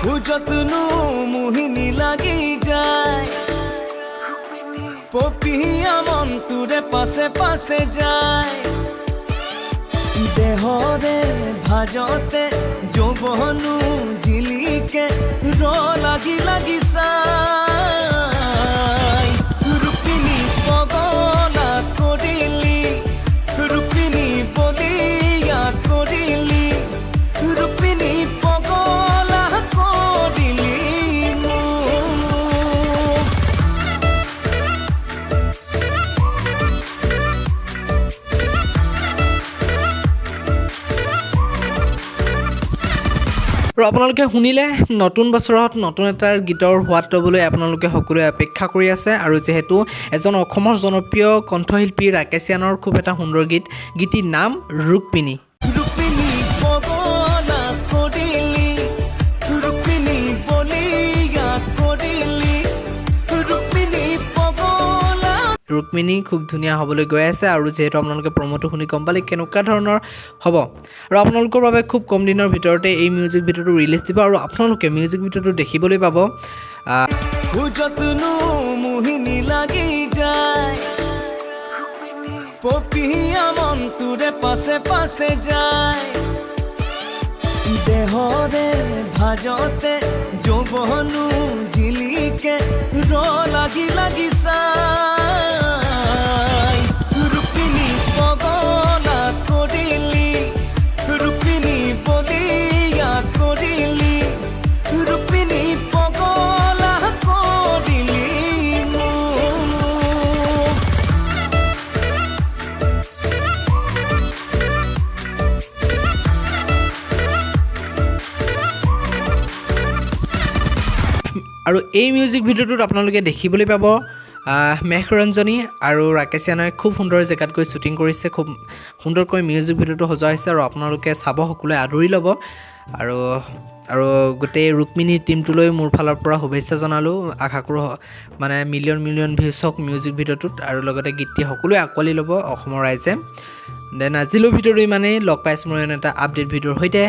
খোজতনো মোহিনী লাগি যায়, পপীয়া মনটোৰে পাছে পাছে যায়। দেহৰে ভাজতে যৌৱনো জিলিকে, ৰ লাগি লাগি চাই। ৰুক্মিণী পগলা কৰিলি, ৰুক্মিণী বলিয়া কৰিলি, ৰুক্মিণী পগলা কৰিলি মোক। আৰু আপোনালোকে শুনিলে, নতুন বছৰত নতুন এটাৰ গীতৰ সোৱাদ ল'বলৈ আপোনালোকে সকলোৱে অপেক্ষা কৰি আছে। আৰু যিহেতু এজন অসমৰ জনপ্ৰিয় কণ্ঠশিল্পী ৰাকেশ য়ানৰ খুব এটা সুন্দৰ গীত, গীতটিৰ নাম ৰুক্মিণী। ৰুক্মিণী পগলা কৰিলি, ৰুক্মিণী বলিয়া কৰিলি, ৰুক্মিণী পগলা। ৰুক্মিণী খুব ধুনীয়া হ'বলৈ গৈ আছে। আৰু যিহেতু আপোনালোকে প্ৰম'টো শুনি গম পালে কেনেকুৱা ধৰণৰ হ'ব, আৰু আপোনালোকৰ বাবে খুব কম দিনৰ ভিতৰতে এই মিউজিক ভিডিঅ'টো ৰিলিজ দিব আৰু আপোনালোকে মিউজিক ভিডিঅ'টো দেখিবলৈ পাব। খোজতনো মোহিনী লাগি যায়, পপীয়া মনটোৰে পাছে পাছে যায়। দেহৰে ভাজতে যৌৱনো জিলিকে, ৰ লাগি লাগি চাই। ৰুক্মিণী পগলা কৰিলি, ৰুক্মিণী বলিয়া কৰিলি, ৰুক্মিণী পগলা কৰিলি মোক। আৰু এই মিউজিক ভিডিঅ'টোত আপোনালোকে দেখিবলৈ পাব মেঘৰঞ্জনী আৰু ৰাকেশ য়ানে খুব সুন্দৰ জেগাত গৈ শ্বুটিং কৰিছে। খুব সুন্দৰকৈ মিউজিক ভিডিঅ'টো সজোৱা হৈছে আৰু আপোনালোকে চাব, সকলোৱে আদৰি ল'ব। আৰু গোটেই ৰুক্মিণী টীমটোলৈ মোৰ ফালৰ পৰা শুভেচ্ছা জনালোঁ। আশা কৰোঁ মানে মিলিয়ন মিলিয়ন ভিউজ হওক মিউজিক ভিডিঅ'টোত আৰু লগতে গীতটি সকলোৱে আঁকোৱালি ল'ব অসমৰ ৰাইজে। Then আজিলৈ ভিডিঅ'টো ইমানেই। লগ পাইছোঁ মই এটা আপডেট ভিডিঅ'ৰ সৈতে।